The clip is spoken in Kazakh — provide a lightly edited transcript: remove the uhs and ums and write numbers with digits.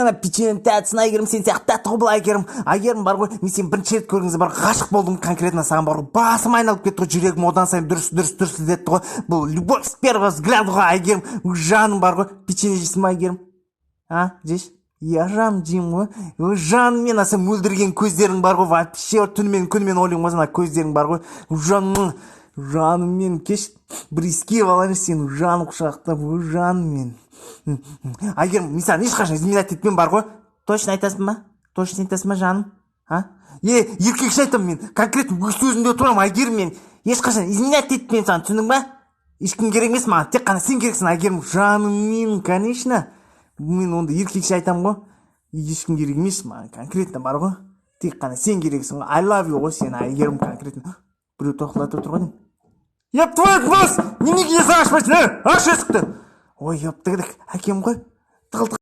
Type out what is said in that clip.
Ана печенье тәттісін, Әйгерім, сен сияқты тәтті ғой бұл, Әйгерім. Әйгерім бар ғой, мен сені бірінші рет көрген кезде бар, ғашық болдым конкретно саған бар ғой. Басым айналып кетті ғой, жүрегім одан сайын дүрс дүрс дүрс етті ғой. Бұл любовь с первого взгляда ғой, Әйгерім. Жаным бар ғой, печенье жейсің ба, Әйгерім? А, жеші. Иә, жаным, жеймін ғой. Ой, жаным мен, аса мөлдіреген көздерің бар ғой, вообще түнімен күнімен ойлаймын ғой ана көздерің бар ғой. Жаным, жаным мен, кеш бір иіскеп алайыншы сені, жаным, құшақтап. Ой, жаным мен. Әйгерім, мен саған ешқашан изменять етпеймін бар ғой. Точно айтасың ба? Точно айтасың ба, жаным? А, е, еркекше айтамын мен, конкретно өз сөзімде тұрамын. Әйгерім, мен ешқашан изменять етпеймін саған, түсіндің ба? Ешкім керек емес маған, тек қана сен керексің, Әйгерім, жаным мен. Конечно, мен онда еркекше айтамын ғой, ешкім керек емес маған конкретно бар ғой, тек қана сен керексің ғой. I love you ғой сені, Әйгерім, конкретно. Біреу тоқылдатып отыр ғой деймін. Еп твою мать, неменеге есік ашпайсың, е? Аш есікті. Ой, ептігдік, әкем ғой. Тығыл.